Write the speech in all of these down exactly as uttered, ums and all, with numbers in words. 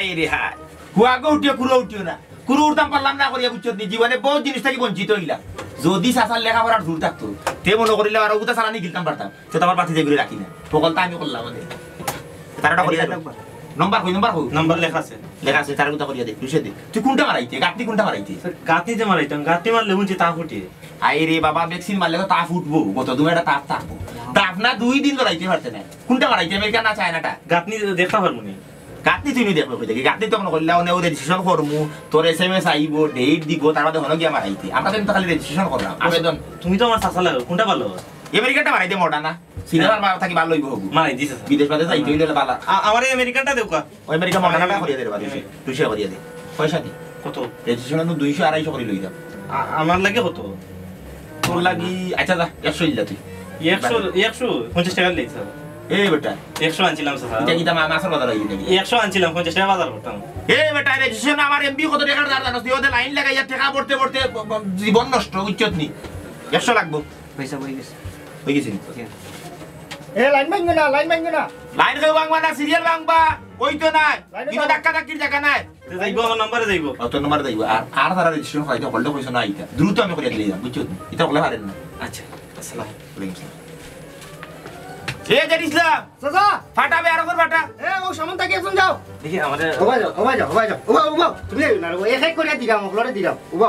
এই রে হায়, হুয়াগো উঠিও, কুরো উঠিও না। কুরো উঠতাম পারলাম না করিয়া, বুঝছত নি? জীবনে বউত জিনিস থাকি বঞ্চিত অইলাম। যুদি চাচার লেখাপড়ার জোর থাকতো, তে মনো করিলে আর অগুতা চালানি গিলতাম পারতাম। তে তো আমার বাতি যেগুলি রাখি না, ফকলতা আমি করলাম। তার ওটা করিয়া দেও। নম্বর কই, নম্বর কই? নম্বর লেখা আছে। লেখা আছে, তার ওটা করিয়া দে, টুইশে দে। তুই কুনটা মারাইতে? গাঁথনি কুনটা মারাইতে? গাঁথনি যে মারাইতাম, গাঁথনি মারলে হুনছি তাপ উঠে। আরে বাবা, ভ্যাকসিন মারলে তো তাপ উঠবো, গত দুমাস একটা তাপ থাকবো। তাপ না, দুই দিন তো রাইতে পারতে না। কুনটা মারাইতে, আমেরিকা না চায়নাটা? গাঁথনি দেখতাম পারমু নি। গাঁথনি তুই নি দেখবে কই থাকি? গাঁথনি তো অখন করলে, অনে ও রেজিস্ট্রেশন করমু, তোর এসএমএস আইবো, ডেট দিব, তার বাদে হনো গিয়া মারাইতে। আমরা তো এমনি খালি রেজিস্ট্রেশন করলাম, আবেদন। তুমি তো আমার চাচা লাগো, কুনটা ভালা? আমেরিকাটা মারাইতে, মডার্না। সিনেমার মা থাকি ভালা অইবো হবু। মারাই দিছে, স্যার। বিদেশ বাদে যাইতে অইলে ভালা। আ-, আমার এই আমেরিকানটা দেউক্কা। ওই আমেরিকা মডার্নাটা করিয়া দে রে বাবা, দুইশো, দুইশো করিয়া দে। পয়সা দি। কত? রেজিস্ট্রেশন দুইশো, আড়াইশো করি লই যা। আ-, আমার লাগি কত? তোর লাগি, আচ্ছা যা, একশো ইল্লা তুই। একশো, একশো পঞ্চাশ টেকা লই, স্যার। এ বেটা। একশো আনছিলাম, স্যার। ইটা কিতা মা-, মাছর বাজার অইগেছে নাকি? একশো আনছিলাম, পঞ্চাশ টেকা বাজার করতাম। এ বেটা, রেজিস্ট্রেশন আমার এমবি কত টেকার দাম জানোস নি? ওদের লাইন লাগাইয়া টেকা ভরতে ভরতে ব-, ব-, জীবন নষ্ট, বুঝছত নি? একশো লাগবো। পয়সা অইগেছে। অইগেছে নি? ওকে। এ, লাইন ভাঙবে না, লাইন ভাঙবে না। লাইন কেউ ভাঙবা না, সিরিয়াল ভাঙবা। ওই তো নাই। লাইনে কিন্তু যাও। ধাক্কা ধাক্কির জাগা নাই। তে যাইবো, আমার নম্বরে যাইবো। ও, তোর নম্বরে যাইবো। আর, আর যারা রেজিস্ট্রেশন করাইতে হকলটা কইছো না ইটা। দ্রুত আমি করিয়া দিলাম, বুঝছো? ইটা হকলে পারেন না। আচ্ছা, আসসালাম। ওয়ালাইকুম আসসালাম। এ, জানিস না? চাচা! ফাটা বে, আরো করে ফাটা। এ, ও সামন থাকি একজন যাও। দেখি, আমারে ওবা যাও, ওবা যাও, ওবা যাও। ওবা, ওবা, তুমি যাইও না, ও এক এক করিয়া দিলাম, হকলরে দিলাম। ওবা।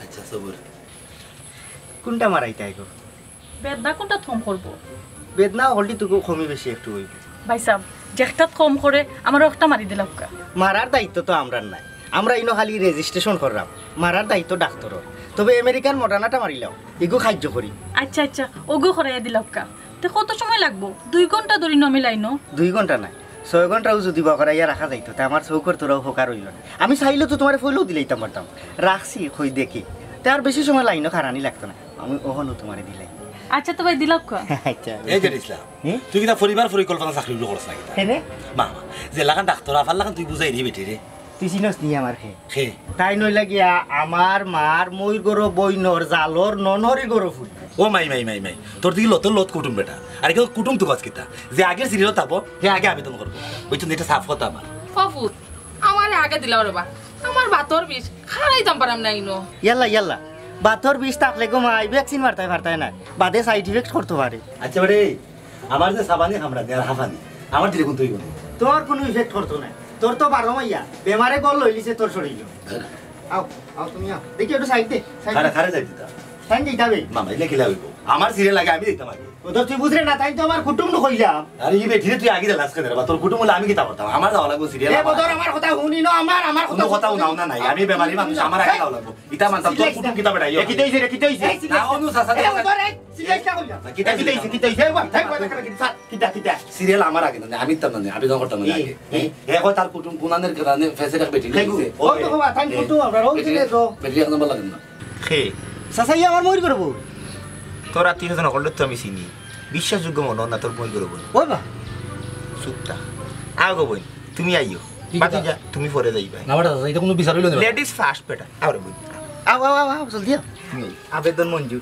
আচ্ছা, সবুর। কুনটা মারাইতায় গো? বেদনা কুনটা কম করবো? বেদনা হকলটি তো কমি বেশি একটু অইবো। ভাইসাব, যেকটাত কম করে, আমারে একটা মারি দিলাউক্কা। মারার দায়িত্ব তো আমরার নায়, আমরা ইনো খালি রেজিস্ট্রেশন কররাম, মারার দায়িত্ব ডাক্তরর। তবে আমেরিকান মডার্নাটা মারিলাও, ইগু কার্যকরী। আচ্ছা, আচ্ছা, ওগু করাইয়া দিলাউক্কা। তে কত সময় লাগবো? দুই ঘন্টা ধরি নমি লাইনো। দুই ঘন্টা নায়, ছয় ঘন্টাও যুদি বকরাইয়া রাখা যাইতো, তে আমার চউখর তোরাও উপকার অইলো না। আমি চাইলে তো তুমারে ফইলেও দিলাইতাম পারতাম, রাখছি, কই দেখি। তে আর বেশি সময় লাইনো খাড়ানি লাগতো না, আমি অখনও তুমারে দিলাই। আচ্ছা তো ভাই, দিলাউক্কা। আচ্ছা। এই যে ইসলাম, হুম? তুই কিতা পরিবার পরিকল্পনা চাকরি উল্লেখ করছ না কিতা? কেনে? মা, মা, যে লাখান ডাক্তর আফার লাখান তুই বুঝাই নি বেটি রে। তুই চিনস নি আমার খে? খে? তাইন অইলা গিয়া আমার মার মইর গরো বইনর জালর ননহরি গরো ফুল। ও মাই, মাই, মাই, মাই। তোর দিকে লতর লত কুটুম বেটা। আর কেউ কুটুম তো গছ কিতা? যে আগের সিরিয়াল থাকবো, হে আগে আবেদন করবো। বুঝছো নি? ইটা সাফ কথা আমার। ফফুত, আমারে আগে দিলাও রে বা। আমার বাতর বিষ, খাড়াইতাম পারাম না ইনো। ইয়াল্লা, ইয়াল্লা। বাতর বিষ থাকলে গো মাই, ভ্যাকসিন মারতায় পারতায় না। বাদে সাইড ইফেক্ট করতো পারে। আচ্ছা বেটি, আমার যে সাবানি কামড়া দেয় আর হাফানি, আমার দিলে কুনতা অইবো না। তোর কুনু ইফেক্ট করতো নায়। তোর তো বারো মাইয়া, বেমারে গল লইলিছে তোর শরীলো। আও, আও তুমি আও। দেখি একটু সাইড দে, সাইড দে। খারে, খারে যাই দিতা। তাইন দিতা বে। মামা, ইলা কিলা অইবো? আমার সিরিয়াল আগে, আমি দিতাম আগে। ও তো তুই বুঝরে না, তাইন তো আমার কুটুম নু কইলাম। আরে ই বেটিরে তুই আগে দিলাস কেনে রে বা? তোর কুটুম অইলে আমি কিতা করতাম? আমার যাওয়া লাগবো সিরিয়াল, এ আমার। বদর, আমার কথা হুনি না, আমার, আমার কথা কুনু কথা হুনাও না নাই। আমি বেমারি মানুষ, আমার আগে যাওয়া লাগবো। ইতা মানতাম, তোর কুটুম কিতা বেটা, ইয়ো। এ, কিতা অইছে রে, কিতা অইছে? এই, না, অনু চাচা, এ, দেখো না। বদর, এই, সিরিয়াল কিতা কইলা? কিতা, কিতা অইছে, কিতা অইছে? এ, বাবা, থাক, বাবা, থাক, থাক, থাক, কিতা, কিতা? সিরিয়াল আমার আগে না, আমি দিতাম না, আবেদন করতাম না আগে। এ, এ, কয় তার কুটুম কুনানের কারণে ফেসে রাখ বেটি হে গো, নিছে। ওই তো বাবা, তাইন এ, কুটুম আমরা, ওই বেটি, যে তো। বেটি এক নম্বর লাগে না। হে। চাচা, ই আমার মইর গরো বইন। তোর আত্মীয় স্বজন হকলরে তো আমি চিনি। বিশ্বাসযোগ্য মনো অর না তোর মইর গরো বইন। ওই বা। চুপ থাক। আও গো বইন, তুমি আইও। ঠিক আছে। বাকি যা, তুমি পরে যাইবায়। না বেটা, চাচা, ইটা কুনু বিচার অইলো না বেটা। Ladies first বেটা। আও রে বইন। আও, আও, আও, আও, জলদি আও। তুমি আইও। আবেদন মঞ্জুর।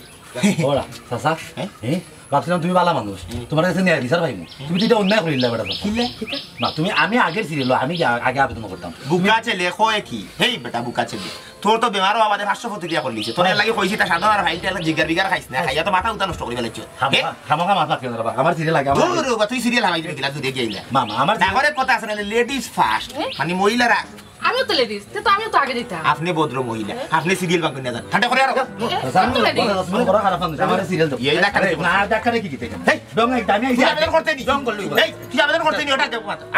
ওরা, চাচা, হ্যাঁ? হ্যাঁ? ভাবছিলাম তুমি ভালা মানুষ, হুম। তুমার কাছে ন্যায় বিচার পাইমু। তুমি তো ইটা অন্যায় করিলা বেটা, চাচা। কিলা? কিতা? না, তুমি, আমি আগের সিরিয়াল, আমি আগে, আগে আবেদন করতাম। বুকা ছেলে, কয় কি? হেই বেটা, বুকা ছেলে। তোর তো বেমার অওয়া বাদে পাঁচশো ফতিক্রিয়া করলিছে। তোর এর লাগি কইছি, তা সাধন আর ফাইলটা এলা জিগার বিগার খাইস না। খাইয়া তো মাথা উতা নষ্ট করি ফেলাইছো। খামোখা, হে? খামোখা মাথা কেন রে বা? আমার সিরিয়াল আগে, আমার ধুর, সিরিয়াল আগে। ও বা, তুই সিরিয়াল হামাই দিবি কিলা, তুই দেখিয়া আইলা। মামা, আমার না করে কথা আছে না, ladies first। হে? মানে মহিলারা। আমিও তো লেডিজ, তে তো আমিও তো আগে দিতাম। আপনি ভদ্র মহিলা, হে? আপনি সিরিয়াল ভাঙবেন না, যান। ঠান্ডা করে আরো। এ, চাচা, আমি তো লেডিজ। চাচা, তুমি বড় খারাপ মানুষ, আমার সিরিয়াল দাও। এই ডাক্তার এই, না, ডাক্তারে কি দিতে? হেই, ডং নাই, আমি তুই আইছি। আবেদন করতে নি। ডং করলি। এই, তুই আবেদন করতে নি, ওটা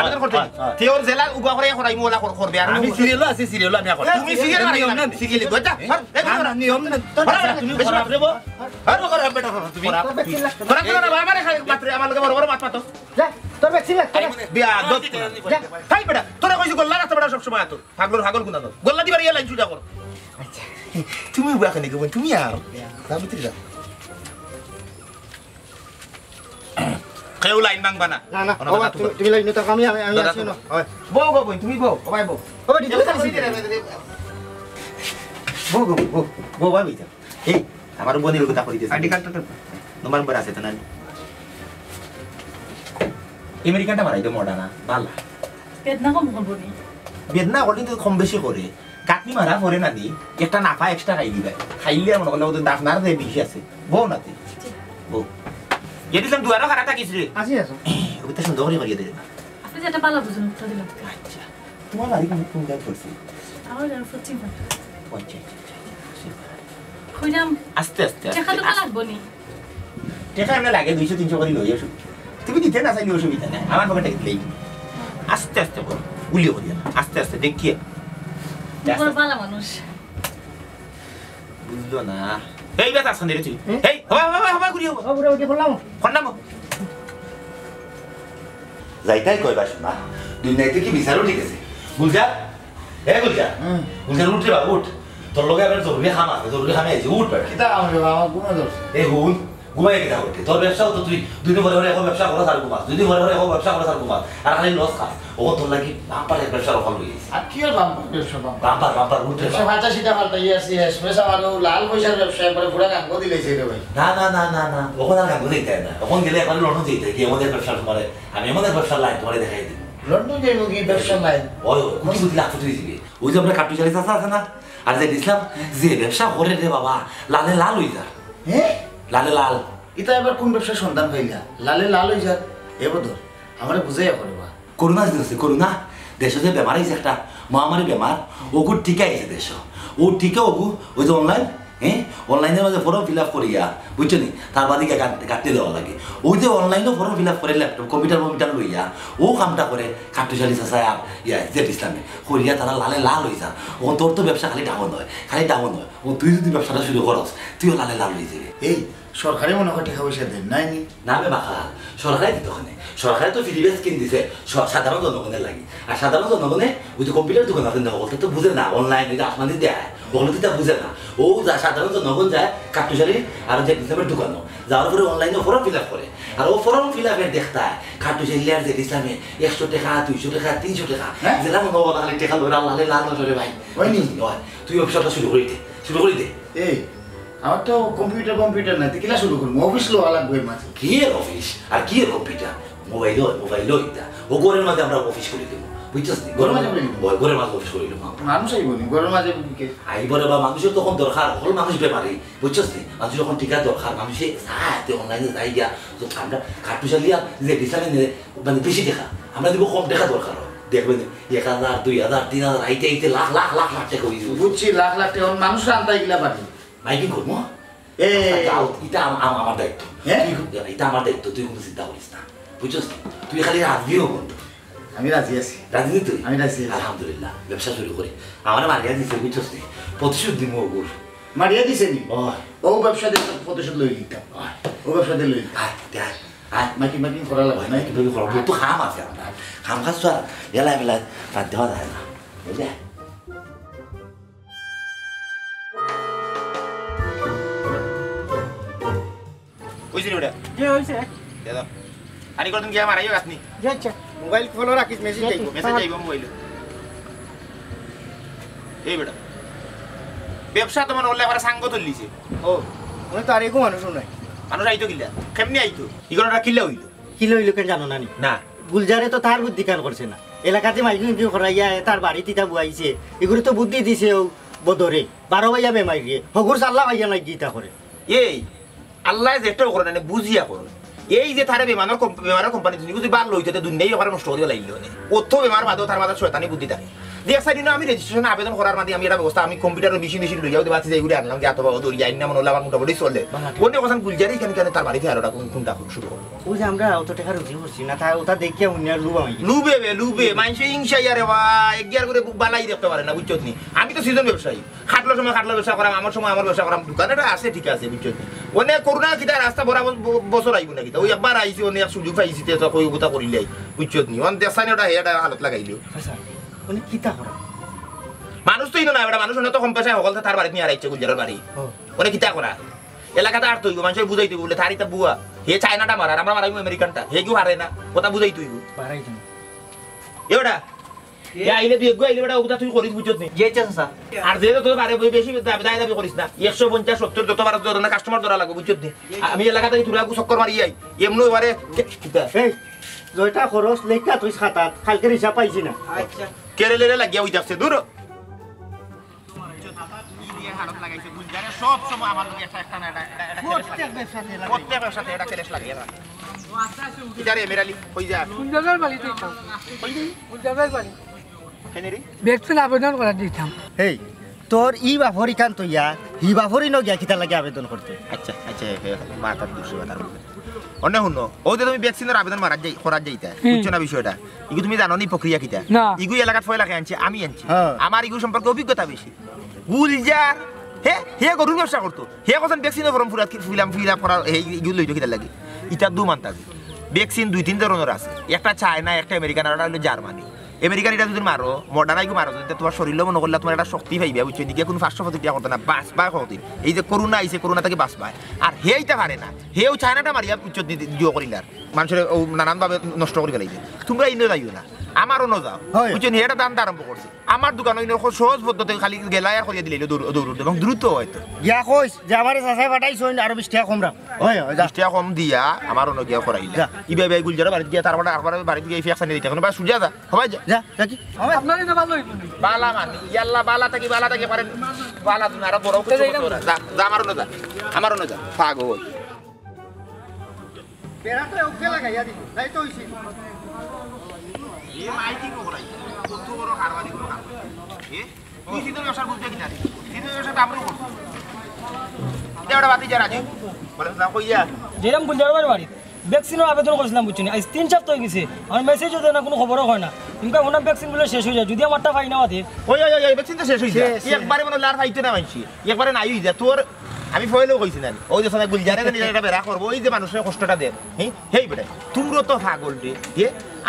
আবেদন করতে নি। হয়, হয়। তুই ওর জেলা উবা করে করাই, মোলা কর-, করবে। আর আমি সিরিয়ালো আছি, সিরিয়ালো আমি এখন। তুমি সিরিয়াল আছি, সিরিয়াল, এই, এই, না, এই, না। নিয়ম না। তোর ধরো, বেটা, তুমি বেশি ধরো। মাত রে বা। ধরো, ধরো, বেটা, ধরো, তুমি। তোরা, তোরা, তোরা, আমারে খালি মাত্রে, আমার লগে বড় বড় মাত মাতো। যা, তোর ভ্যাকসিন লাগতো না। বিয়া, দত। যা। হাই বেটা, তোরা কইছি গল্লা রাখতে বেটা সব সময় তো। পাগলর পাগল গুনা তো। গল্লা দিবার ইয়া লাইন চুটা কর। আচ্ছা। তুমি উবা কেনে গো, তুমি আও। যাও ভিতরে যাও। কেউ লাইন ভাঙবা না। না, না, ওনা ও, দাদা, তুমি, তুমি লাইন নিতে, আমি, আমি, আমি দাদা, আসি না। ওই। বউ গো, বউ, তুমি বউ, ও ভাই বউ। ও ভাই, ডিটেলস আছে। বউ গো, বউ, বউ, ভাবি যাও। এই, আমার বোনের কথা কইতেছে। আইডি কার্ডটা দেবো। নম্বর নম্বর আছে তো না? আমেরিকানটা মারাই তো মডার্না, বালা। বেদনা কম করবো নি? বেদনা করলে তো কম বেশি করে। কাটনি মারা পরে না দি, একটা নাফা এক্সট্রা খাই দিবা। খাইলে মনে করলে ওদের দাফনার যে বিষ আছে। বউ নাতি। বউ। এ দিলাম দুয়ারো খাড়া থাকিস রে। আসি, আসো। ওটা সুন্দর করে করিয়ে দে। আপনি যেটা ভালো বুঝুন, উত্তর দিলাম। আচ্ছা। তোমার বাড়ি কোন, কোন জায়গায় পড়ছে? আমার বাড়ি পশ্চিম পাড়া। ও আচ্ছা, আচ্ছা, আচ্ছা, আচ্ছা। কইলাম, আস্তে আস্তে, আস্তে, টেকা তো আস্তে। লাগবো নি। টেকা এমনি লাগে দুইশো তিনশো করে লই অসুবিধা। তুমি দিতে না চাইলে অসুবিধা নাই, আমার পকেটে দিলেই। আস্তে আস্তে করো, গুলিও করিও না, আস্তে আস্তে দেখিয়ে। বড় ভালা মানুষ। বুঝলো না। এই বেটা, আসখান রে তুই। হুম? এই, হবা, হবা, হবা, ঘুরিয়ে হবা। ও, ঘুরে উঠে পড়লাম। ফোন নামো। যাইতাই কয় বা শোনা। দুনিয়াতে কি বিচারও ঠিক আছে? গুলজার? এ গুলজার? হুম। গুলজার, উঠ রে বাবা, উঠ। তোর লগে আবার জরুরি কাম আছে, জরুরি কামে আইছি, উঠ বেটা। কিতা কাম রে বাবা, আমার ঘুমে ধরছে। এ হুন, ঘুমাই কিতা করতে? তোর ব্যবসাও তো তুই দুই দিন পরে পরে এখন ব্যবসা করস আর ঘুমাস, দুই দিন পরে পরে এখন ব্যবসা করস আর ঘুমাস। আর খালি লস খাস। ও তোর লাগি বাম্পার এক ব্যবসার অফার লই আইছি। আর কি আর বাম্পার ব্যবসা বাম্পার? বাম্পার, বাম্পার, উঠ রে ব্যবসা বাবা। পাল্টা সিধা পাল্টা ইয়ে আছে, শেষ পয়সা মানে ও লাল পয়সার ব্যবসা একবারে পুরা গাঙ্গো দিলে সেই রে ভাই। না, না, না, না, না, ওখানে আর গাঙ্গো দিতে হয় না। ওখানে গেলে একবারে লন্ডন দিতে হয়, কি আমাদের ব্যবসা তোমারে, আমি আমাদের ব্যবসার লাইন তোমারে দেখাই দিই। লন্ডন যাইব কি ব্যবসার লাইন? ওই, ওই, কোটি কোটি লাখ কোটি দিবে। ওই যে আমরা কাট্টুশালী চাচা আছে না? আর যে ইসলাম, যে ব্যবসা করে রে বাবা, লালে লাল হই যার। হ্যাঁ? লালে লাল। ইতা এবার কোন ব্যবসার সন্ধান পাইলা? লালে লাল হই যার। এ বদর, আমারে বুঝাইয়া করে বা। করোনা যে আছে, করোনা। দেশে যে বেমার আইছে একটা মহামারী বেমার, ওগুর টিকা আইছে দেশে। ও টিকা ওগু, ওই যে অনলাইন, হ্যাঁ? অনলাইনের মাঝে ফর্ম ফিল আপ করিয়া, বুঝছো নি? তার বাদে গিয়া কাট-, কাটতে দেওয়া লাগে। ওই যে অনলাইনও ফর্ম ফিল আপ করে ল্যাপটপ, কম্পিউটার, কম্পিউটার লইয়া, ও কামটা করে কাট্টুশালী চাচা আর ইয়া, জেড ইসলামে। করিয়া তারা লালে লাল হই যার। ও তোর তো ব্যবসা খালি ডাউন হয়, খালি ডাউন হয়। ও তুই যদি ব্যবসাটা শুরু করস, তুইও লালে লাল হয়ে যাবে। এই, সরকারে মনে হয় টেকা পয়সা দেন, নাই নি? না বে বাবা, সরকারে দিত ওখানে। সরকারে তো ফ্রি বেস কিন দিছে স-, সাধারণ জনগণের লাগি। আর সাধারণ জনগণে ওই যে কম্পিউটার দোকান আছে না, ওগুলো তো বুঝে না, অনলাইন ওই যে আসমানি দেয়, ওগুলো তো তা বুঝে না। ও যা সাধারণ জনগণ যায় কাট্টুশালী আর যে ডিসেম্বর দোকানও, যাওয়ার পরে অনলাইনে ফর্ম ফিল আপ করে। আর ও ফর্ম ফিল আপের দেখতায় কাট্টুশালী আর যে ডিসেম্বরে একশো টাকা, দুইশো টাকা, তিনশো টাকা, হ্যাঁ? যেটা মনে হয় খালি টাকা লড়া লালে লাল নজরে ভাই। হয়নি? নয়, তুই ব্যবসাটা শুরু করি দে, শুরু করি দে। এই, আমার তো কম্পিউটার, কম্পিউটার নাই, তো কিলা শুরু করবো? অফিস লওয়া লাগবে এর মাঝে। কি এর অফিস? আর কি এর কম্পিউটার? মোবাইল হয়, মোবাইল হয় এটা। ও ঘরের মাঝে আমরা অফিস করে দেবো, বুঝছস নি? ঘরের মাঝে করে দেবো? ওই ঘরের মাঝে অফিস করে দেবো আমরা। মানুষ আইব নি? ঘরের মাঝে কে? আইব রে বা, মানুষের তখন দরকার, হল মানুষ বেমারি, বুঝছস নি? মানুষ যখন টিকা দরকার, মানুষে চায়, তে অনলাইনে যাই গিয়া, তো আমরা কাট্টুশালী আর যে ডিসেম্বরে নিলে, মানে বেশি টাকা, আমরা দিব কম টাকা দরকার হয়। দেখবে নি, এক হাজার, দুই হাজার, তিন হাজার, আইতে আইতে লাখ, লাখ, লাখ, লাখ টাকা হয়ে যাবে। বুঝছি, লাখ, লাখ টাকা, মানুষ আনতে গিলা পারি। মাইকিং করবো? এ। আচ্ছা, যাও, এটা আম-, আম-, আমার দায়িত্ব। হ্যাঁ? তুই কো-, এটা আমার দায়িত্ব, তুই কোনো চিন্তা করিস না। বুঝছস তো? তুই খালি রাজি হ বন্ধু। আমি রাজি আছি। রাজি নি তুই? আমি রাজি আছি। আলহামদুলিল্লাহ, ব্যবসা শুরু করি। আমার মারিয়া দিছে, বুঝছস নি? প্রতিশোধ দিব ওগুর। মারিয়া দিছে নি? ও। ও ব্যবসা দিয়ে প্রতিশোধ লই নিতাম। ও। ও ব্যবসা দিয়ে লই নিতাম। আয়, দে আয়, আয়। মাইকিং মাইকিং করা লাগবে, ওই, না? মাইকিং মাইকিং করা, বহুত তো কাম আছে আপনার। কাম কাজ তো আর এলাই বেলায় বাদ দেওয়া যায় না। বুঝলে? কইছি রে ওটা? জি, হইছে। দে দাও। আরে কতদিন গিয়া মারাইও গাছ নি? জি, আচ্ছা। মোবাইল খোলো রাখিস, মেসেজ যাইবো। মেসেজ যাইবো মোবাইলে। এই বেটা। ব্যবসা তো মনে করলে একবারে সাঙ্গ তুললিছে। ও, উনি তো আর এগো মানুষও নাই। মানুষ আইতো কিলা? কেমনে আইতো? ইগোটা কিলা হইলো? কিলা হইলো কেন জানো না নি? না। গুলজারে তো তার বুদ্ধি কাম করছে না। এলাকাতে মাইকিং উইকিং করাইয়া তার বাড়িত ইতা বুয়াইছে। ইগুরে তো বুদ্ধি দিছে ও বদরে। বারো ভাইয়া বেমারি রে। হগুর সাল্লা ভাইয়া নাই গীতা করে। এই, আল্লাহ যেটাও করে না, বুঝিয়া করে। এই যে তারে বেমানর কম-, বেমারর কোম্পানি তুমি বুঝি বার লইতে তো দুনিয়াই ওখানে নষ্ট করিয়া লাগলো নে। অত বেমার বাদেও তার মাথাত শয়তানি বুদ্ধি থাকে। যে এক সাইডে না আমি রেজিস্ট্রেশন আবেদন করার মাঝে আমি একটা ব্যবস্থা, আমি কম্পিউটার মেশিন মেশিন লইয়াও দেবা, যে এগুলো আনলাম, যে এত বাবা দৌড়িয়া আইন না মনে হলো আমার মোটামুটি চলে। বাহ, ঠিক। অন্য কথা গুলজারি এখানে কেন তার বাড়িতে আর ওটা কোন, কোনটা শুরু করবো? ওই যে আমরা অত টাকা রুজি করছি না, তা ওটা দেখিয়া উনি আর লুবা হয়ে গেছে। লুবে বে, লুবে, মানুষে হিংসা ইয়ারে বা, এক গিয়ার করে বালাই দেখতে পারে না, বুঝছত নি? আমি তো সিজন ব্যবসায়ী। খাটলো সময় খাটলো ব্যবসা করাম, আমার সময় আমার ব্যবসা করাম। দোকান এটা আছে, ঠিক আছে, বুঝছো নি? অনেক করোনা কিতা রাস্তা বরাবর ব-, বছর আইব না কিতা? ওই একবার আইছি, অনেক সুযোগ পাইছি, তে তো কই কথা করিলাই, বুঝছো নি? অন দেশানি ওটা হেয়াটা হালত লাগাইলিও। আচ্ছা, উনি কিতা করেন? মানুষ তো ইনো না, বেটা, মানুষ অনেক তো কম পয়সায় হকল তার বাড়িত নিয়ে আর ইচ্ছে গুলজারের বাড়ি। ও। অনেক কিতা করা? এলাকাতে আর তো মানুষের বুঝাইতে বলে, তার ইতা বুয়া। হে চায়নাটা মারার, আমরা মারাইমু আমেরিকানটা। হে কেউ হারে না, কথা বুঝাই তুই। পারাই তুমি। এ বেটা, এ আইলে তুই এগু আইলে বেটা, ওগুতা তুই করিস, বুঝছত নি? জি, আচ্ছা, চাচা। আর যে তো তোর বারে বই বেশি দাবি, দাবি, দাবি করিস না। একশো পঞ্চাশ, সত্তর যত বার ধরে না, কাস্টমার ধরা লাগবে, বুঝছত নি? আমি এলাকা থাকি তোরা চক্কর মারি আই। এমনি এবারে কে-, কিতা? এই, যেটা খরচ লেখা তুই খাতাত, কালকের হিসাব পাইছি না। আচ্ছা। টেরে লেরে লাগিয়া অই যাচ্ছে, দূর। ই দিয়া হালত লাগাইছে, গুলজারে সব সময় আমার লগে একটা, একটা না, এটা, এটা, এটা প্রত্যেক ব্যবসাতে লাগাই। প্রত্যেক ব্যবসাতে এটা ক্লেশ লাগে, এটা। ইতারে এমের আলী, কই যা? গুলজারের বাড়ি দিতাম। কই যা? গুলজারের বাড়ি। কেনে রে? ভ্যাকসিন আবেদন করার দিতাম। এই, তোর ই বাফর ইখান থইয়া, হি বাফর ইনো গিয়া কিতার লাগি আবেদন করতে? আচ্ছা, আচ্ছা, এ, এ, মাথার দুষে মাথার মধ্যে। অনে হুনো, অউ যে তুমি ভ্যাকসিনর আবেদন মারার যাই, করার যাইতা, হুম। বুঝছো না বিষয়টা? ইগু তুমি জানো নি প্রক্রিয়া কিতা? না। ইগু এলাকাত পয়লা কে আনছে, আমি আনছি। হ্যাঁ। আমার ইগু সম্পর্কে অভিজ্ঞতা বেশি। গুলজার, হে, হে গরুর ব্যবসা করতো। হে কখন ভ্যাকসিনর ফর্ম ফুরাত কি, fill up, fill up করার, হে, ইগু লইতো কিতার লাগি? ইতার দু মান্তা আছে। ভ্যাকসিন দুই তিন ধরনর আছে। একটা চায়না, একটা আমেরিকান, আর একটা হইলো জার্মানি। আমেরিকান ইটা যদি মারো, মডার্না ইগু মারো, যদি তোমার শরীরও মনে করলে তোমার একটা শক্তি পাইবে, বুঝছো? এদিকে কোনো পার্শ্ব প্রতিক্রিয়া করতো না, বাঁচবায় কতদিন। এই যে করোনা আইছে, করোনা থাকি বাঁচবায়। আর হে ইটা পারে না, হেও চায়নাটা মারিয়া, বুঝছো, দি-, দি-, দিও করিলার। মানুষের ও নানানভাবে নষ্ট করি ফেলাইছে। তোমরা ইনো যাইও না, আমারও ন যাও। হয়। বুঝছো নি? এটা দান আরম্ভ করছে। আমার দোকান ওই নরকম সহজ পদ্ধতি, খালি গেলাই আর করিয়া দিলে দৌড়, দৌড় উঠবে এবং দ্রুত হয়তো। গিয়া কইস যে আমারে চাচায় পাঠাইছইন, আরো বিশ টেকা কম রাখ। হয়, হয়, যা। বিশ টেকা কম দিয়া আমার অন্য গিয়া করাইলা। যা। ইবা ইবা গুলজারর বাড়িত গিয়া, তারপরে আরবার বাড়িত গিয়া ফেক সানি দিতে। কোনো বা সুজা যা, হবাই যা। যা, যা কি? হবাই? আপনার এটা ভালো হইতো না। বালা মানে, ইয়াল্লা বালা থাকি, বালা থাকি পারে, বালা তুমি আরো বড় কিছু করতে পারো। যা, যা, আমার অন্য যা, আমার অন্য যা। পাগল। বেড়াটা ওকে লাগাইয়া দিল, তাই তো হইছে। এ মাইকি কোবরাই, কত বড় কারবারি, বড় কারবারি। এ, তুই সিদ্ধ ব্যবসা বুঝতে কি জানিস? সিদ্ধ ব্যবসা তো আমরাও করছি। দে ওটা বাতি যা রাজু। বলে না কইয়া। যেরকম গুলজারর বাড়ি, ভ্যাকসিনর আবেদন করছিলাম, বুঝছো নি? আজ তিন সপ্তাহ হয়ে গেছে, আমার মেসেজও দেয় না, কোনো খবরও হয় না। ইনকা ওনার ভ্যাকসিন বলে শেষ হয়ে যায়, যদি আমারটা পাই না বাদে। ওই, ওই, ওই, ওই, ভ্যাকসিন তো শেষ হয়ে যায়। শেষ, শেষ। একবারে মনে হলো আর পাইতো না মানছি। একবারে নাই হয়ে যায়। তোর আমি ফয়েলেও কইছি না। ওই যে সময় গুলজারে জানি এটা বেড়া করবো, ওই যে মানুষের কষ্টটা দেন। হ্যাঁ? হেই বেটা, তুমরা তো পাগল রে। এ?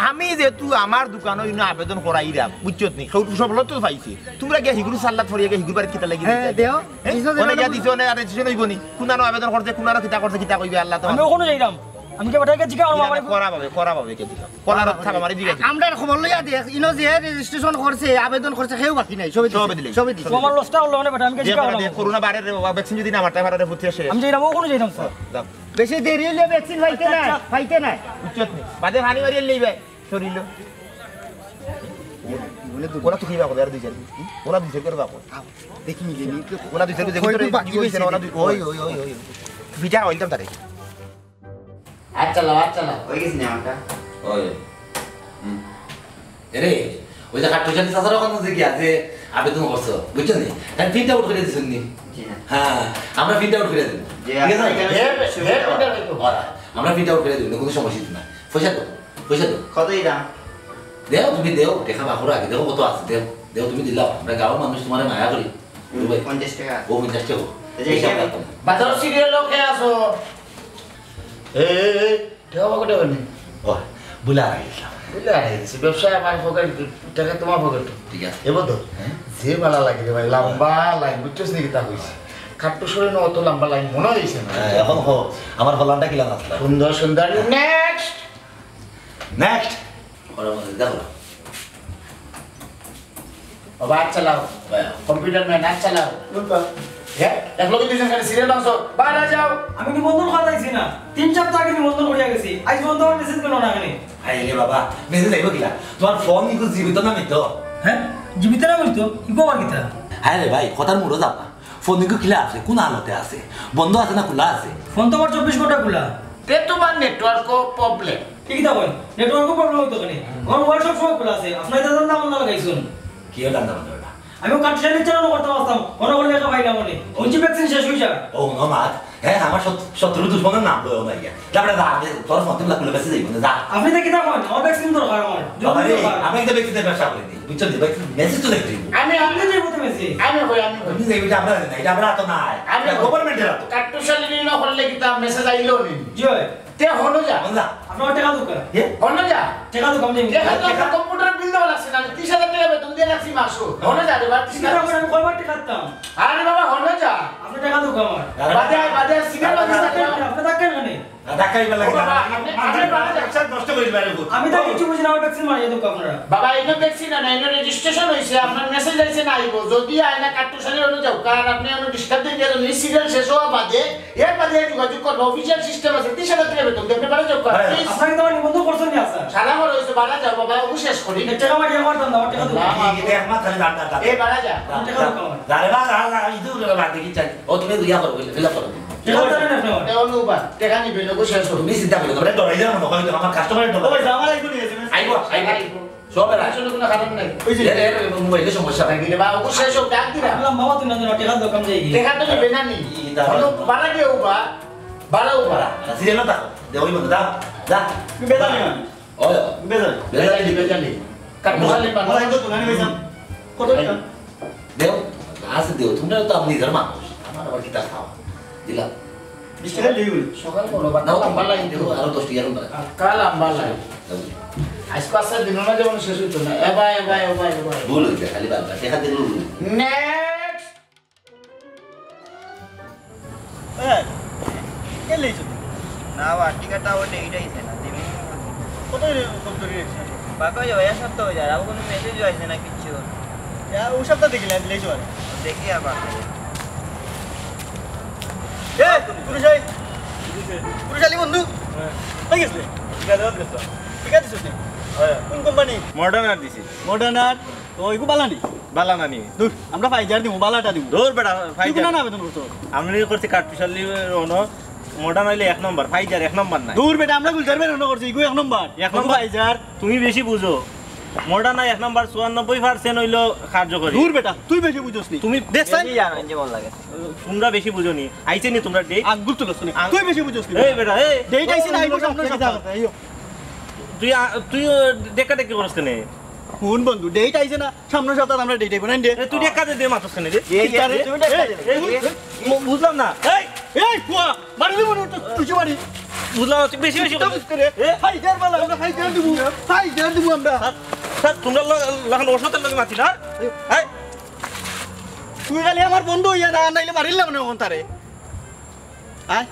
আমি যেহেতু আমার দোকানো ইনো আবেদন করাইরাম, বুঝছত নি? কেউ সব তো পাইছে। তোমরা গিয়া হিগুরু সাল্লাত ফরিয়া গিয়া হিগুর বাড়িত কিতা লাগি হ্যাঁ, দিতা? দেও। হ্যাঁ? দিছো, ওনে দিছো। গিয়া দিছো, ওনে আর registration হইব নি? কুনানো আবেদন করছে, কুনানো কিতা করছে, কিতা কইবে আল্লাহ তো আমি ভালো। ওখানে যাইরাম। আমি কি বেটাকে জিজ্ঞাসা করবো, ইয়া, আমার করা পাবে, করা পাবে, কে দিল? কলার থাবা মারি জিগা। আমরার খবর লইয়া দেখ, ইনো যে registration করছে, আবেদন করছে, কেউ বাকি নাই, সবে দিছে, সবে দিলে। সবে দিছে। ও আমার লসটা হলো না বেটা, আমি কে যে জিজ্ঞাসা বেটা করবো? দেখ, করোনা ভাইরাসের vaccine যদি না মারতে পারে, রে পুত্র শেষ। আমি যাইরাম, ওখানে যাইরাম, স্যার। যাও। বেশি দেরি হইলে vaccine পাইতে নাই, আচ্ছা। পাইতে নাই। উচ্চত নেই। বাদে পানি মারিয়ে লইবে, শরীর। ওরা তো কি বাকো, আর দুই চার। ওরা দুই চার করে বাকো। দেখি নিজে নিজে। ওরা দুই চার করে ওই তো বাকি কি হইছে না, ওরা দুই, ওই, ওই, ওই, ওই। বিটা হইতাম তারে। আচ্ছা, লাও, আচ্ছা, লাও। হয়ে গেছে নি আমারটা? ওই। হুম। এরে, ওই যে কাট্টুশালী চাচার ওখানে যে কি আছে, আবেদন করছো, বুঝছো নি? তাই print out করে দিছইন নি? জি না। হ্যাঁ, আমরা print out করে দিমু। জি, ঠিক আছে? আপনার এখানে হে, সুবিধা হে, হয়। Print out করবো। ওরা, আমরা print out করে দিমু, কোনো সমস্যা নাই। পয়সা দাও, পয়সা দাও। কত এটা? দেও, তুমি দেও, দেখা বাকুর আগে, দেখো কত আছে, দেও, দেও, তুমি দিলাও। আমরা গাঁওর মানুষ, তোমারে মায়া করি। হুম, দুবাই। পঞ্চাশ টাকা। ও, পঞ্চাশ টাকা। এই যে হিসাব এখানে রাখো। বাজার সিরিয়াল লোকে আসো। এই, এই, এই। টেকা পকেটে হয়নি। ও, ভুলে হারাই গেছিলাম। ভুলে হারাই গেছি। ব্যবসায় আমার পকেট, টাকা তোমার পকেট। ঠিক আছে। এবার তো, হ্যাঁ? যে ভালা লাগে রে ভাই, লম্বা লাইন, বুঝছস নি কিতা কইছি? কাট্টু শরীরে অত লম্বা লাইন মনে হইছে না। হ্যাঁ, এখন কও, আমার ফলানটা কিলা নাচলা? সুন্দর, সুন্দর। Next! Next! ওরা বলে, দেখো। বাবা, আচ্ছা লাও। ভাই। Computer man, আচ্ছা লাও। কোনটা? হ্যাঁ? এক লগে দুইজন খালি সিরিয়াল মাংস। বাইরে যাও। আমি নিমন্ত্রণ খাওয়াইছি না। তিন সপ্তাহ আগে নিমন্ত্রণ করিয়া গেছি। আজ পর্যন্ত আমার মেসেজ গেল না কেনে? হায় রে বাবা, মেসেজ আইব কিলা? তোমার ফোন ইগু জীবিত না মৃত? হ্যাঁ? জীবিত না মৃত? ইগু আবার কিতা? হায় রে ভাই, কথার মুড়ো যাবা। ফোন ইগু কিলা আছে? কোন হালতে আছে? বন্ধ আছে না খোলা আছে? ফোন তো আমার চব্বিশ ঘন্টা খোলা। তে তোমার নেটওয়ার্কও প্রবলেম। ঠিক না ভাই? নেটওয়ার্কও প্রবলেম হইতো কেনে? আমার মোবাইল সব সময় খোলা আছে। আপনার দাদার নাম না লাগাইছুন। কি হলো না ওটা? আমি কাট্টুশালী চ্যানেল করতে পারতাম। মনে করলে একটা পাইলাম মনে। ওই যে ভ্যাকসিন শেষ হয়ে যায়। ও, নো মাত। হ্যাঁ, আমার শত-, শত্রু দুশমনের নাম লয় না ইয়া। তারপরে যা, আমি তোর ফোন থেকে খুলে মেসেজ যাইব না, যা। আপনি তো কিতা করেন? আমার ভ্যাকসিন দরকার আমার। বাবা রে, দরকার। আমি একটা ভ্যাকসিনের ব্যবসা করি দিই। বুঝছো নি? ভ্যাকসিন মেসেজ তো দেখতে হইব। আমি, আমি তো যাইব তো মেসেজ। আমি কই, আমি কই। তুমি যাইবে যে আমরা না, এটা আমরা তো নাই। আমি এটা গভর্নমেন্টের হাতে। কাট্টুশালী না করলে কিতা মেসেজ আইলো নি? জি ভাই। তে হনো যা। হনো যা। আপনার টাকা দোকা। এ? হনো যা। টাকা দোকা, আমি যাইব। টাকা তো আপনার কম্পিউটার বিল দেওয়া লাগছে না, ত্রিশ হাজার টাকা বেতন দিয়ে রাখছি মাসো। হনো যা রে বা, ত্রিশ হাজার। আমি কয়বার টাকা দিতাম? আরে বাবা, হনো যা। আপনার টাকা দোকা আমার। বাদে আয়, বাদে আয়, সিনিয়র বাদে আয়। আপনি থাকেন কেনে? টাকা ইবার লাগে না। আপনি, আপনি বাড়া যান। ব্যবসা নষ্ট করে দিবার। আমি তো কিচ্ছু বুঝি না, আমার ভ্যাকসিন মারিয়া দেউক্কা আপনারা। বাবা, ইনো ভ্যাকসিন না, ইনো রেজিস্ট্রেশন অইছে, আপনার মেসেজ আইছে না আইবো। যদি আয় না কাট্টুশালী অনো যাউক্কা, আর আপনি অনো ডিস্টার্ব দিন, যেন এই সিরিয়াল শেষ হওয়া বাদে, এর বাদে যোগাযোগ করবা, অফিসিয়াল সিস্টেম আছে, ত্রিশ হাজার টাকা বেতন দিমু, আপনি বাড়া যাউক্কা। হ্যাঁ। প্লিজ। আপনাকে তো আমার নিবন্ধন করছেন না, স্যার। সারা বড় হইছে, বাড়া যাও বাবা, অগু শেষ করি। টাকা মারিয়া আমার দাম দাও, আমার টাকা দাও। না, না, না। এই, এই, এক মাস খালি দাঁড়, দাঁড়, দাঁড়। এ, বাড়া যা। দাঁড়, দাঁড়, দাঁড়, দাঁড়, এই দূর করে বাদ দেখি, চাই। ও, তুমি ইয়া করো, বুঝলে, ফিল আপ করো। টাকা দেন আপনি আমার। এ, অনু বা, টাকা নিবে না, অগু শেষ করি। তুমি চিন্তা করো না, তোমরা ডরাই যাও মনে হয়, তো আমার কাস্টমার ডরাই। ওই, আমার একটু নিয়ে যাবেন। আইবো, আইবো। আইবো। সব এরা। টেনশন কোনো কারণ নাই। ওই যে এর, এর মোবাইলে সমস্যা। নাই, দিলে বা, অগু শেষ হোক, ডাক দিলাম। আল্লাহ, বাবা, তুমি না জানো, টাকা দোকান যাই গিয়ে। টাকা তো নিবে না নি। কি দাও? ভালো, বাড়া গিয়ে উবা, বাড়া উবা। না, সিরিয়াল না থাকো। দে, ওই বন্ধু, দাও, যা। তুমি বেজালি মানুষ। ওই। বেজালি। বেজালি, বেজালি। কাট্টুশালী মানুষ। ওরা একটু তুলে নিবে, স্যার। কত টাকা? দেও, আছে দেও, তোমরা তো আপনি নিজের মানুষ। আমার আবার কিতা খাওয়া? দিলাম। বিশ টাকা দিয়ে বলি। সকাল বলো, বা না, কাল লম্বা লাইন দেও, দেবো। আরো দশ টাকা লম্বা। আর কাল লম্বা লাইন। দেও। আজ পাঁচ সাত দিনের মাঝে মনে শেষ হইতো না। এবার, এবার, এবার, এবার। ভুল হইছে, খালি বারবার। দেখা দিলে ভুল হইছে। নেক্সট। হ্যাঁ, কে লেইছো তুমি? না, বা, টিকিটটা ওটা এইটাই ছিল না, দিবি। কত রে, কত রে? বাবা, ওই এক সপ্তাহ হয়ে যায়, আর কোনো মেসেজও আসে না, কিচ্ছু। ইয়া, ওই সপ্তাহ দেখিলে, আমি লেইছো আর। দেখি আবার। এ, পুলিশ আই। পুলিশ আলি বন্ধু। হ্যাঁ। কই গেছলে? ঠিক আছে, ঠিক আছে। ঠিক আছে, ঠিক আছে। হ্যাঁ। কোন কোম্পানি? মডার্নার দিছি। মডার্নার? তো এগু বালা নি? বালা না নি? দূর, আমরা ফাইজার দিমু, বালাটা দিমু। দূর বেটা, তুই ফাইজার। কোন আবেদন করছো? আমি করছি কাঠপুশালি অনো, মডার্ন অইলে এক নম্বর, ফাইজার এক নম্বর নাই। দূর বেটা, আমরা গুলজার বের অনো করছি, এগু এক নম্বর। এক নম্বর? ফাইজার। তুমি বেশি বুঝো। মডার্ন এক নম্বর, চুরানব্বই পার্সেন্ট অইলো কার্যকরী। দূর বেটা, তুই বেশি বুঝোস নি। তুমি দেখছাই? বেশি জানো, এনজে মন লাগে। তোমরা বেশি বুঝো নি। আইছে নি তোমরা ডেট? আঙ্গুল তুলছ না। আং- তুই বেশি বুঝোস নি। এই বেটা, এই। ডেট আইছে না, আইবো সামনে সপ্তাহ। তুই আ-, তুই, আ, ডেকা ডেকি করছ কেনে? কোন বন্ধু? ডেট আইছে না? সামনের সপ্তাহে আমরা ডেট আইবো না, ইন্ডিয়া। এ, তুই এক কাজে দে মাতস কেনে রে? এই, এই, এই, তুমি এক কাজে দে। এই, এই, এই, বু-, বুঝলাম না। এই, এই, ফুয়া, মারি দিব না, তো তুই মারি। বুঝলাম না, তুই বেশি বেশি কথা বুঝতে রে। এ? হাই, জান বালা, আমরা হাই, জান দিব। হাই, জান দিব আমরা। স্যার, স্যার, তোমরা ল-, লাখান অসতের লগে মাতি না? এই। এই। তুই খালি আমার বন্ধু হইয়া না, নাইলে মারিলাম না অখন তারে। আয়।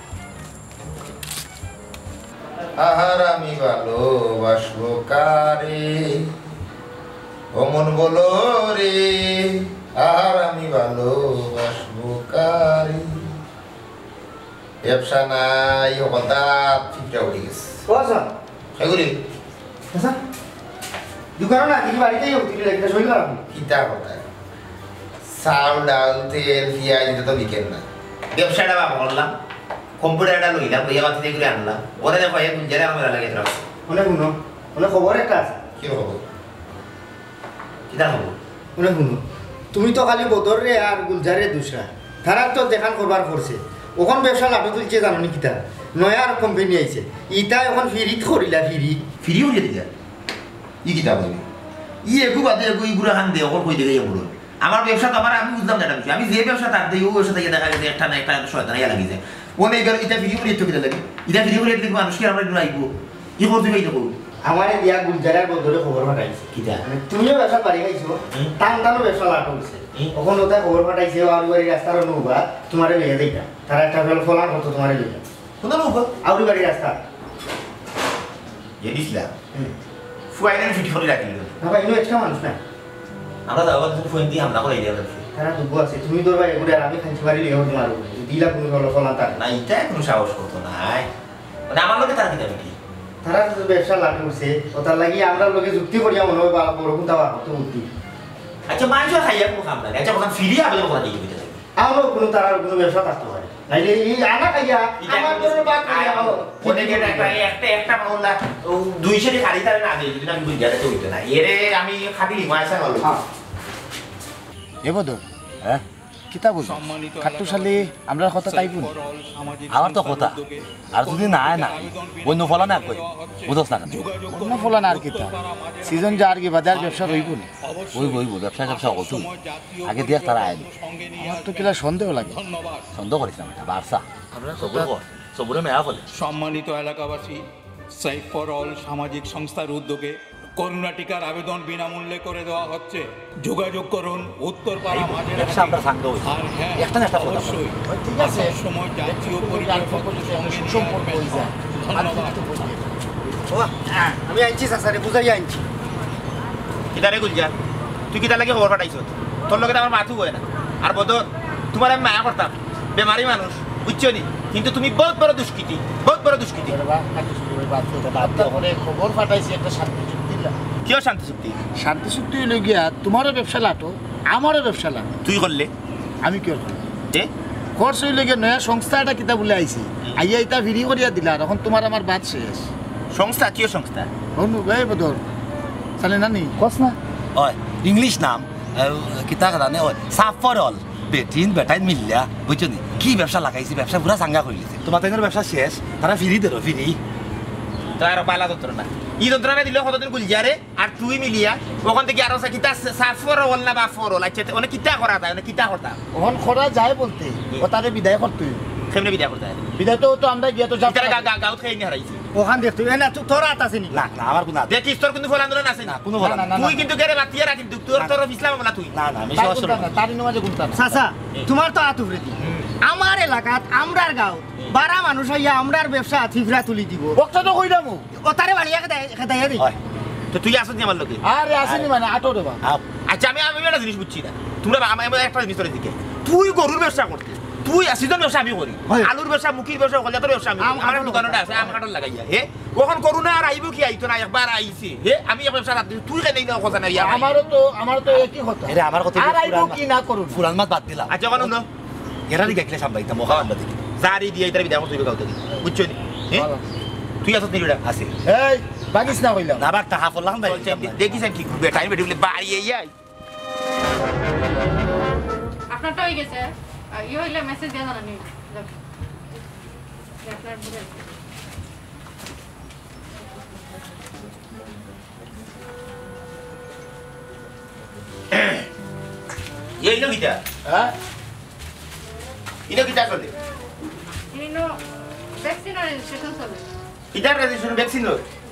আহার আমি ভালোবাসবো কারে, ও মন বলো রে, আহার আমি ভালোবাসবো কারে। ব্যবসা নাই, হঠাৎ ফিফটা উঠে গেছে। ও আচ্ছা। এগুলি? আচ্ছা। দোকানও না, দেখি বাড়িতেই হোক, তুই একটা শরীর খারাপ। কিতা কথা? চাউল, ডাল, তেল, পিঁয়াজ, এটা তো বিকেল না। ব্যবসাটা বাবা করলাম, কম্পিউটার এটা লইলাম, লইয়া বাতি করে আনলাম। ওরা দেখো, এক গুঞ্জারে আমার লাগে তোরা। মনে শুনো, মনে খবর একটা আছে। কি খবর? কিতা খবর? মনে শুনো, তুমি তো খালি বদর রে আর গুলজার রে দুসরা। তারা তো দেখান করবার করছে। ওখান ব্যবসা লাটু তুলছে জানো নি কিতা? নয়া আর কোম্পানি আইছে। ইতা এখন ফিরিত করিলা ফিরি। ফিরি করিয়া দিলা? ই কিতা বলবি? ই এগু বাদে এগু ইগুরা হান দে, অকল কই দেখে ইয়ে বলুন। আমার ব্যবসা তো আমার, আমি বুঝলাম না এটা বিষয়। আমি যে ব্যবসা তার দেই, ও ব্যবসা থেকে দেখা গেছে একটা না একটা শয়তান ইয়া লাগি যায়। ও নেই গেল, ইটা ফিরি করিয়া চোখে লাগে। ইটা ফিরি করিয়া দেখবো মানুষ কি আমরা একটু আইবো। কি করতে পারি দেখো? আমারে দিয়া গুলজারার বদলে খবর পাঠাইছে। কিতা? মানে তুমিও ব্যবসা বাড়ি খাইছো, হুম। টান টানো ব্যবসা লাভ করছে। হুম। ওখানে ওটা খবর পাঠাইছে, ও আর বাড়ি রাস্তার অনুবা, তোমারে লইয়া যাইতা। তারা একটা ফেল ফলান করতো তোমারে লইয়া। কোন নৌকা? আউরি বাড়ি রাস্তা। এ দিছিলা? হুম। ফুয়াইনানি ফিটি করে রাখিল। না ভাই, ইনো এক্সট্রা মানুষ না। আমরা যাওয়ার জন্য ফুয়াইন দিয়ে হামলা করে দিয়ে গেছে। তারা দুগু আছে, তুমি তোর ভাই এগুলো আর আমি খাইছি বাড়ি লিয়ে হতে মারবো। দিলা তুমি হলো ফলান তার। না, এটা কোনো সাহস করতো না। আয়। মানে আমার লোকে তারা দিতে কি? তারা তো ব্যবসা লাভ করছে, ও তার লাগি আমরা লোকে যুক্তি করিয়া মনে হয় বা বড় কোনটা বার হতো বুদ্ধি। আচ্ছা, মাংস খাইয়া কোনো কাম নাই। আচ্ছা, ওখানে ফিরিয়া আবেদন করা দিয়ে দিতে লাগে। আমরাও কোনো তারার কোনো ব্যবসা থাকতে পারে। নাইলে এই আনা খাইয়া, ইটা আমার কোনো ঘরের ভাত খাইয়া, আয়, আমার অনেকে একটা, একটা, একটা মামলা, ও দুই সেটি খালি তারা না দিয়ে, যদি আমি বুঝি, যাতে হইতো না। এরে আমি খাটি মাইসা হলো। হ্যাঁ। এ বদল, হ্যাঁ? কিতা বুঝো? খাট্টুশালী, আমরা কথা তাই বুঝি। আমার তো কথা। আর যদি না আয় না, বন্য ফলা না কই, বুঝোস না কেন? বন্য ফলা না আর কিতা? সিজন যা আর কি, বাজার ব্যবসা রইব না। ওই, ওই, ওই, ব্যবসা, ব্যবসা করতে হইব। আগে দেখ তারা আয় না। আমার তো কিলা সন্দেহ লাগে। সন্দেহ করিস না, বেটা, বারসা। আমরা সবুর কথা কর, সবুরে মেয়া ফলে। সম্মানিত এলাকাবাসী, সেভ ফর অল সামাজিক সংস্থার উদ্যোগে করোনা টিকার আবেদন বিনামূল্যে করে দেওয়া হচ্ছে। যোগাযোগ করুন উত্তরপাড়া এই মাঝের ব্যবসা আমরা সাংঘ হইছে। আর হ্যাঁ, একটা না একটা কথা অবশ্যই বলবো। ঠিক আছে। আসার সময় জাতীয় পরিচয়পত্র সঙ্গে নিয়ে আসবেন। ও, আমি আনছি চাচারে, বুঝাইয়া আনছি। কিতা রে গুলজার, তুই কিতার লাগি খবর পাঠাইছস? তোর লগে তো আমার মাতউ অয় না। আর বদর, তুমারে আমি মায়া করতাম, বেমারি মানুষ, বুঝছো নি? কিন্তু তুমি বউত বড় দুষ্কৃতী, বউত বড় দুষ্কৃতী। বাদ দে, বাদ দে। খবর পাঠাইছি একটা শান্তি চুক্তির লাগি। কিয়র শান্তি চুক্তি? শান্তি চুক্তি অইলো গিয়া, তুমারও ব্যবসা লাটো, আমারও ব্যবসা লাটো। তুই করলে? আমি কিয়র করলাম? তে? খরচ অইলো গিয়া নয়া সংস্থা এটা কিতা বুলে আইছে। হুম। আইয়া ইটা ফ্রি করিয়া দিলা, আর অখন তুমার আমার বাদ শেষ। সংস্থা? কিয়র সংস্থা? অনু, এই বদর, চালে না নি? কস না। ওই, ইংলিশ নাম, আহ, কিতা জানে, ওই, সাফ ফর অল। বেটিন, বেটাইন মিল্লা, বুঝছো নি? কি ব্যবসা লাগাইছি, ব্যবসা পুরা চাঙ্গা করিলিছে। তুমার তাইনর ব্যবসা শেষ, তারা ফ্রি দেরো, ফ্রি। তো আর বালা যন্ত্রণা। ই যন্ত্রণা দিলে কতদিন গুলজারে? আর তুই মিলিয়া অখান থাকি আরো সা-, কিতা সা-, সাফ ফর অল না বাফ ফর অল? আচ্ছা, তে অনে কিতা করা যায়, অনে কিতা করতাম? অখন করা যায় বলতে, হুম। ও তারে বিদায় করতে অইবো। কেমনে বিদায় করতে অয়? বিদায় তো, তো আমরা গিয়া তো যাব। তারা গা-, গা-, গাউত খাই নি হারাইছি। অখান দেখতে, এ না, তো-, তোর আত আছে নি? না, না, আমার কুনু আত নাই। দেখিস, তোর কিন্তু ফল আন্দোলন আছে নি? না, কুনু ফল না, আন্দোলন না, নাই। তুই কিন্তু গেরে বাতিয়া রাখিস, তুই তোর, না। তোর ইসলাম আমলা তুই। না, না, আমি তোর সহজ কুনটা সরল। না, তার ইনো মাঝে কুনটা না। চাচা, হুম। তুমার তো আত উপরে দি। হুম। আমার এলাকাত, আমরার গাউত, হুম। বারা মানুষ আইয়া আমরার ব্যবসা থিফরা তুলি দিবো। বক্তা তো কইলাম। ও তারে বাড়িয়া খেদাই, খেদাইয়া দেই। হয়। তো তুই আসত নি আমার লগে? আরে আসিনি মানে, আটো রে বা। আও। আচ্ছা, আমি, আমি একটা জিনিস বুঝছি না। তুমরা বা-, আমি, আমি একটা জিনিস তোরে জিগাই। তুই গরুর ব্যবসা করতে, তুই সিজন ব্যবসা আমি করি। হয়। আলুর ব্যবসা, মুখির ব্যবসা, কলজাতর ব্যবসা আমি করি। আম আমার কাটার দোকানও ব্যবসা। আছে, আম কাটার লাগাইয়া। হে? অখন করোনা আর আইবো কি আইতো না, একবার আইছে। হে? আমি এক ব্যবসা রাখতে, তুই কেন এই কথা না, ইয়া আমারও তো, আমারও তো একই কথা। এরে, আমার কথা আর আইবো পুরান কি না করুন? পুরান মাত বাদ দিলাম। আচ্ছা, অখন হুনো। এরারে গেছিলে সামলাইতাম, অখন আমরা দেখি। জারি দিয়া ইতারে বিদায় করতে অইবো গাউত থাকি। বুঝছো নি? হ্যাঁ? ভালো। তুই আসত নি বেটা? আছি। এই, ভাগিস না কইলাম। না, বাঘ তা হাফ লাগাম ভাই। চল, চল, দেখিস আমি কি করবে। টাইম বেটে বলে বাড়ি এই আই। আপনারটা হয়ে গেছে। আহ, ইয়ে হইলে মেসেজ দিয়ে জানানি। যাক। আপনার বুঝে এই ইনো কিতা? হ্যাঁ? ইনো কিতা চলে? ইনো ভ্যাকসিন রেজিস্ট্রেশন চলে। ইটার রেজিস্ট্রেশন ভ্যাকসিন?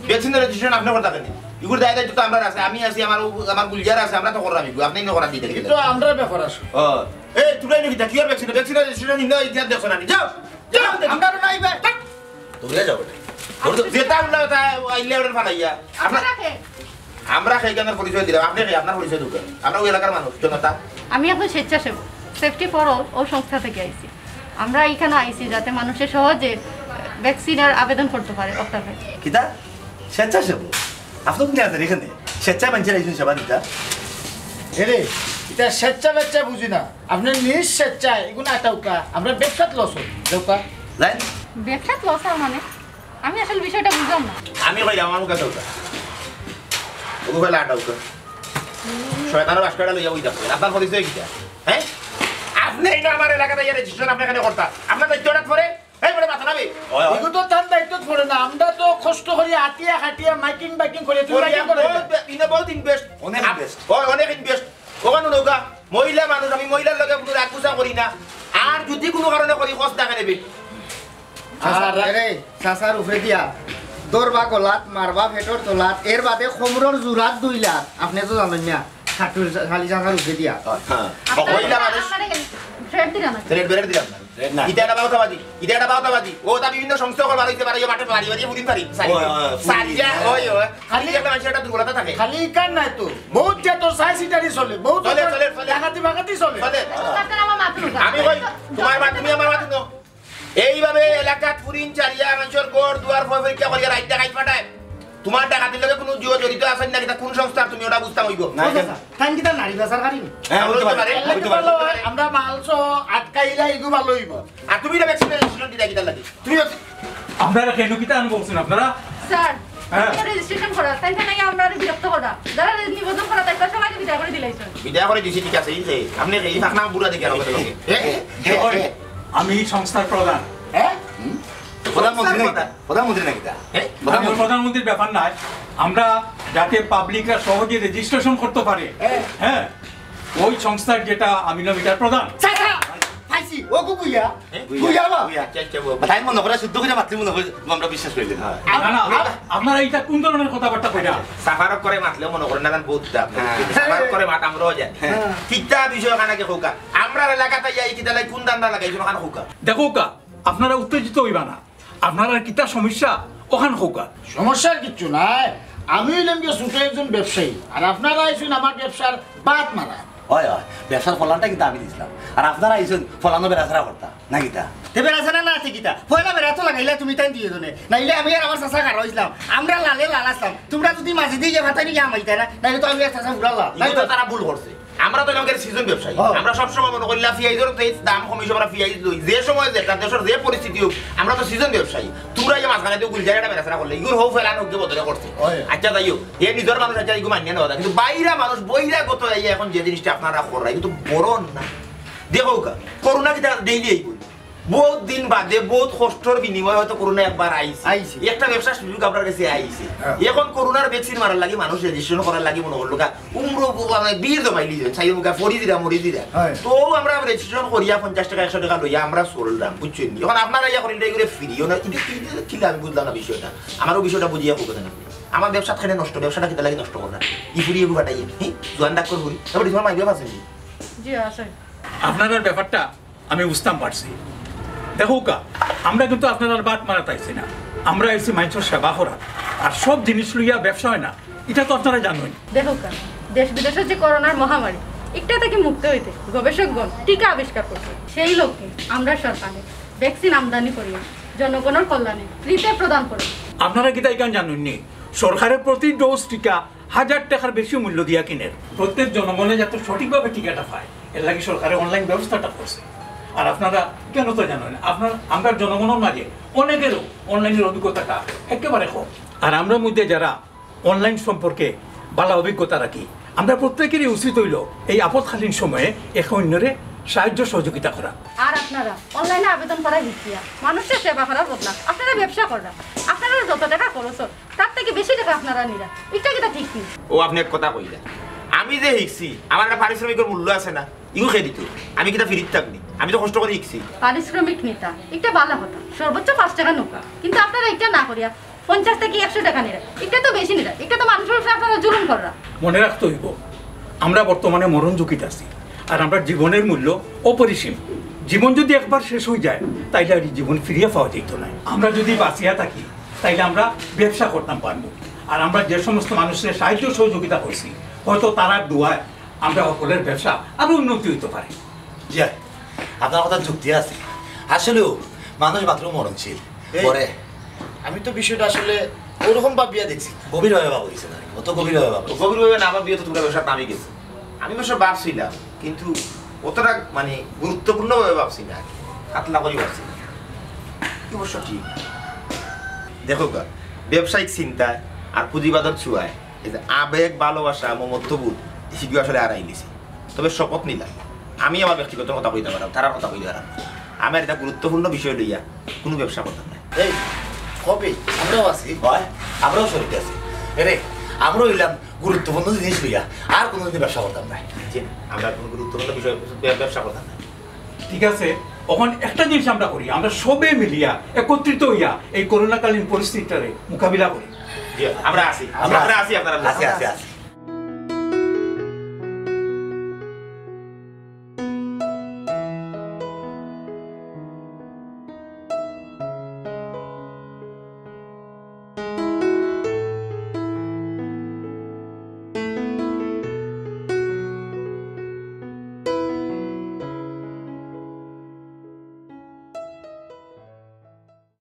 ভ্যাকসিন রেজিস্ট্রেশন আপনে করতা কেনে? ইগুর দায় দায়িত্ব তো আমরার আছে। আমি আছি, আমার ও-, আমার গুলজার আছে, আমরা তো করলাম ইগু। আপনে ইনো করার দিতে গেলে। তো আমরার ব্যাপার আছে। ও, এই তুমরা ইনো কিতা? Cure vaccine? ভ্যাকসিন রেজিস্ট্রেশন ইনো ইতিহাস দেখছো না নি? যাও, যাও, যাও, দেখো। আমরা নাই ভাই। দূরে যাও বেটা। দূরে যাও। যেটা আমরা তা আইলে ওটা ফালাইয়া। আমরা, আমরা কে? আমরা কে এখানে পরিচয় দিলাম, আপনে কে? আপনার পরিচয় দেউক্কা। আমরা ওই এলাকার মানুষ, জনতা। আমি একজন স্বেচ্ছাসেবক, সেফটি ফর অল ও সংস্থা থেকে আইছি। আমরা এখানে আইছি যাতে মানুষে সহজে ভ্যাকসিনের আবেদন করতে পারে, অর্থাৎ কিতা? স্বেচ্ছাসেবক? আপনে কোন আছেন এখানে? স্বেচ্ছায় মানুষের আইছেন সেবা দিতা? এরে, ইটা স্বেচ্ছা বেচ্ছা বুঝি না। আপনে নিজ স্বেচ্ছায় এগুলো আটাউক্কা, আমরা ব্যবসাত লস অই যাউক্কা। লাইন? ব্যবসাত লস অর মানে? আমি আসলে বিষয়টা বুঝলাম না। আমি কইলাম, আমার মুখে চলছে। ওগু ফেলা আটাউক্কা। শয়তানের বাসকাটা লইয়া ওই দেখো। আপনার পরিচয় কিতা? হ্যাঁ? আপনে ইনো আমার এলাকাত ইয়া রেজিস্ট্রেশন আপনে কেনে করতা? আপনার দায়িত্ব হঠাৎ পড়ে? এই বেটা মাথা নাবে। ওই, ওই। এগু তো তান দায়িত্ব পড়ে না। আমরা তো কষ্ট করি আটিয়া খাটিয়া মাইকিং বাইকিং করি। তুই করিয়া মাইকিং করে বহুত দে। বে-, ইনো বহুত ইনভেস্ট। অনেক আপ-, ইনভেস্ট। ওই, অনেক ইনভেস্ট। ওখানে নৌকা, মহিলা মানুষ, আমি মহিলার লগে কোনো রাগ গুছা করি না। আর যদি কোনো কারণে করি, খোঁজ দেখে নেবে। আর এরে, চাচার উপরে দিয়া, দরবা গলাত, মারবা পেটর তলাত, এর বাদে কোমরর জুড়াত দুই লাত, আপনে তো জানইন না, খাটুর খালি চাচার উপরে দিয়া। হ্যাঁ। আপনারা মহিলা মানুষ। আপনারা কেন থ্রেট দিলেন না? থ্রেট বেরেট দিলাম না। থ্রেট না। ইটা একটা বাউতাবাজি, ইটা একটা বাউতাবাজি। ও তা বিভিন্ন সংস্থা করে বাড়াইতে পারে, মাঠে বাড়ি বাড়ি বুড়ি পারি। সারি। ওই, ওই, সারি, ওই, ওই। খালি একটা মানুষের একটা দুর্বলতা থাকে। খালি ইকান নাই তো, বহুত যে তোর সাইসিটারি চলে, বহুত চলে, তোর চলে, চলে। ডাকাতি বাকাতি চলে। চলে। আপনারা আমার মাথা ঢুকান। আমি কই, তোমার মা, তুমি আমার মাথা নো। এইভাবে এলাকাত ফুরিন চারিয়া মানুষের ঘর দুয়ার ফয় পরীক্ষা করিয়া রাইত ডাকাইত পাঠায়। তোমার ডাকাতির লগে কোনো জুয়া জড়িত আছেন নাকি? তা কোন সংস্থার তুমি ওটা বুঝতাম অইব। না, ও চাচা, তাইন কিতা নারী পাচারকারী নি? হ্যাঁ, হইতে পারে, হইতে পারে। আমরা মাল সহ আটকাইলা, এগু ভালো অইব। আর তুমি এটা ভ্যাকসিন রেজিস্ট্রেশন দিলা কিতার লাগি? তুমি ভ্যাকসিন আপনারা কেন কিতা আন বলছেন আপনারা? স্যার, হ্যাঁ। এটা রেজিস্ট্রেশন করা, তাই না? আমরা আরো বিরক্ত করা। যারা নিবেদন করা, তাই তারা সবাইকে বিদায় করে দিলাইছেন। বিদায় করে দিছি, ঠিক আছে, এই যে, আপনি এই ফাঁকনা বুড়া দেখে আমাদের লগে। এ, এ, এ, এ, ওই, এ। আমি এই সংস্থার প্রধান। হ্যাঁ? হুম? প্রধানমন্ত্রী নাকি? প্রধান। প্রধানমন্ত্রী নাকি তা? হ্যাঁ? প্রধানমন্ত্রী। প্রধানমন্ত্রীর ব্যাপার নাই। আমরা যাতে পাবলিকরা সহজে রেজিস্ট্রেশন করতে পারে, হ্যাঁ। হ্যাঁ, ওই সংস্থার যেটা আমি নাম এটার প্রধান। স্যার, স্যার, পাইছি, ও কুকুইয়া। হ্যাঁ? কুইয়া বা? কুইয়া। আচ্ছা, আচ্ছা, ও। তাই মনে করে শুদ্ধ করে মাতলে মনে হয় আমরা বিশ্বাস করি না। না, না, আপ-, আপনারা এটা কোন ধরনের কথাবার্তা কইরা? সাফারক করে মাতলে মনে করেন না, বহুত দাম। হ্যাঁ। সাফারক করে মাত আমরাও জানি। হ্যাঁ। কিতা বিষয় ওখানে কি খোকা? আমরা এলাকাতে যাই, কিতা লাই, কোন ধান্দা লাগাই, ওখানে খোকা। দেখো কা, আপনারা উত্তেজিত হইবা না। আপনারার কিতা সমস্যা? অখান কউক্কা। সমস্যার কিচ্ছু নাই। আমি অইলাম গিয়া ছোট একজন ব্যবসায়ী, আর আপনারা আইছইন আমার ব্যবসার বাত মারা। অয়, অয়, ব্যবসার কল্যাণটা কিন্তু আমি দিছলাম, আর আপনারা আইছইন ফলানো বেড়াছাড়া করতা না কিতা? তে বেড়াছাড়া না আছে কিতা? পয়লা বেড়া তো লাগাইলা তুমি তাইন দুইজনে, নাইলে আমি আর আমার চাচা খাড়া অইছলাম। আমরা লালে লাল আছলাম, তুমরা যদি মাঝে দিয়া গিয়া ফাতাই নিয়া হামাইতা না, নাইলে তো আমি আর চাচা ফুরালা। ইগু তো তারা ভুল করছে। আমরা তো এলাকার সিজন ব্যবসায়ী। হ্যাঁ। আমরা সবসময় মনে করিলা পিয়াইজর তেইশ দাম কম অইছে, আমরা পিয়াইজ লই। যে সময় যেটা দেশের যে পরিস্থিতি হোক, আমরা তো সিজন ব্যবসায়ী। তুমরা এই মাঝখানে তো গুলজার একটা বেড়াছাড়া করলে, ইগুর হউ ফেলান হোক যে বদলে করছে। হয়। আচ্ছা, যাই হোক, এ নিজের মানুষ, আচ্ছা, ইগু মানিয়া নেওয়া যায়। কিন্তু বাইরা মানুষ বইরা গত এই এখন যে জিনিসটা আপনারা কররা, কিন্তু বড় না। দেখো কা, করোনা কিতা ডেইলি আইব। বহুত দিন বাদে, বহুত কষ্টর বিনিময়ে হয়তো করোনা একবার আইছে। আইছে। একটা ব্যবসা সুযোগ আপনার কাছে আইছে। হ্যাঁ। এখন করোনার ভ্যাকসিন মারার লাগি, মানুষ রেজিস্ট্রেশন করার লাগি মনে করলো কা, উমরো মানে ভিড় জমাইলি যায়, চাই মুখা ফরি দিরা, মরি দিরা। হয়। তো আমরা রেজিস্ট্রেশন করিয়া পঞ্চাশ টাকা, একশো টাকা লইয়া আমরা চললাম, বুঝছেন নি? এখন আপনারা ইয়া করেন, এটা করে ফিরিও না, কিন্তু ফিরিতে কিলা আমি বুঝলাম না বিষয়টা। আমারও বিষয়টা বুঝিয়া হোক না। আমার ব্যবসা কেন নষ্ট, ব্যবসাটা কিতা লাগি নষ্ট করো না? ই ফুরি এগু ফাটাইয়ে, হি? জোয়ান ডাক করে ফুরি। তারপরে তোমার মাইকে পাচ্ছেন জি, আছে। আপনারার ব্যাপারটা আমি বুঝতাম পারছি। দেখো কা, আমরা কিন্তু আপনারার বাট মারাত আইছি না, আমরা আইছি মানুষের সেবা করাত। আর সব জিনিস লইয়া ব্যবসা হয় না, এটা তো আপনারা জানেন। দেখো কা, দেশ বিদেশের যে করোনার মহামারী, একটা থেকে মুক্ত হইতে গবেষকগণ টিকা আবিষ্কার করছে। সেই লক্ষ্যে আমরা সরকারে ভ্যাকসিন আমদানি করিয়া জনগণের কল্যাণে ফ্রিতে প্রদান করে। আপনারা কিতা ইখান জানেন নি? সরকারে প্রতি ডোজ টিকা হাজার টাকার বেশি মূল্য দিয়া কিনের। প্রত্যেক জনগণে যাতে সঠিকভাবে টিকাটা পায়, এর লাগি সরকারে অনলাইন ব্যবস্থাটা করছে। আর আপনারা কেন তো জানেন, আপনার, আমরা জনগণের মাঝে অনেকেরও অনলাইনের অভিজ্ঞতাটা একেবারে কম। আর আমরা মধ্যে যারা অনলাইন সম্পর্কে ভালো অভিজ্ঞতা রাখি, আমরা প্রত্যেকেরই উচিত হইল এই আপদকালীন সময়ে একে অন্যরে সাহায্য সহযোগিতা করা। আর আপনারা অনলাইনে আবেদন করা হিকিয়া মানুষের সেবা করার বদলা আপনারা ব্যবসা করা, আপনারা যত টাকা খরচ হয়, তার থেকে বেশি টাকা আপনারা নিরা, এটা কিতা ঠিক নি? ও, আপনি এক কথা কইলা, আমি যে হিকছি, আমার একটা পারিশ্রমিকের মূল্য আছে না, ইউ খে দিত, আমি কিতা ফিরিত থাকনি? আমি তো কষ্ট করে হিকছি। পারিশ্রমিক নিতা, এটা ভালো কথা, সর্বোচ্চ পাঁচ টাকা নৌকা, কিন্তু আপনারা এটা না করিয়া পঞ্চাশ থেকে একশো টাকা নিরা, এটা তো বেশি নিরা, এটা তো মানুষের উপরে আপনারা জুলুম কররা। মনে রাখতে হইব, আমরা বর্তমানে মরণ ঝুঁকিতে আছি, আর আমরা জীবনের মূল্য অপরিসীম। জীবন যদি একবার শেষ হয়ে যায়, তাইলে আর এই জীবন ফিরিয়ে পাওয়া যেত না। আমরা যদি বাঁচিয়া থাকি, তাইলে আমরা ব্যবসা করতাম পারবো। আর আমরা যে সমস্ত মানুষের সাহায্য সহযোগিতা করছি, হয়তো তারার দোয়ায় আমরা সকলের ব্যবসা আরো উন্নতি হইতে পারে। জি, আপনার কথা যুক্তি আছে। আসলেও মানুষ মাত্র মরণশীল। এই, পরে আমি তো বিষয়টা আসলে ওরকম ভাবিয়া দেখছি না। গভীরভাবে ভাবা হয়েছে না, অত গভীরভাবে ভাবা হয়েছে। গভীরভাবে না ভাবিয়া তো তোমরা ব্যবসা নামে গেছে। আমি অবশ্য ভাবছিলাম, কিন্তু অতটা মানে গুরুত্বপূর্ণভাবে ভাবছি না আর কি। পাতলা করি ভাবছি না। কি অবশ্য ঠিক। দেখো গা, ব্যবসায়িক চিন্তায় আর পুঁজিবাদর ছুয়ায় এই যে আবেগ, ভালোবাসা, মমত্ববোধ, সেগুলো আসলে আড়াই নিছি। তবে শপথ নিলাম, আমি আমার ব্যক্তিগত কথা কইতে পারাম, তারার কথা কইতে পারাম। আমার এটা গুরুত্বপূর্ণ বিষয় লইয়া কোনো ব্যবসা করতাম না। এই, হবে, আমরাও আছি। হয়, আমরাও শরিক আছি। এরে, আমরা হইলাম গুরুত্বপূর্ণ জিনিস লইয়া আর কোনো দিন ব্যবসা করতাম না। জি না, আমরা কোনো গুরুত্বপূর্ণ বিষয় ব্যব-, ব্যবসা করতাম না। ঠিক আছে, এখন একটা জিনিস আমরা করি, আমরা সবে মিলিয়া একত্রিত হইয়া এই করোনাকালীন পরিস্থিতিটারে মোকাবিলা করি। জি, আমরা আছি, আমরা আমরা আছি, আপনারা আছি, আছি, আছি।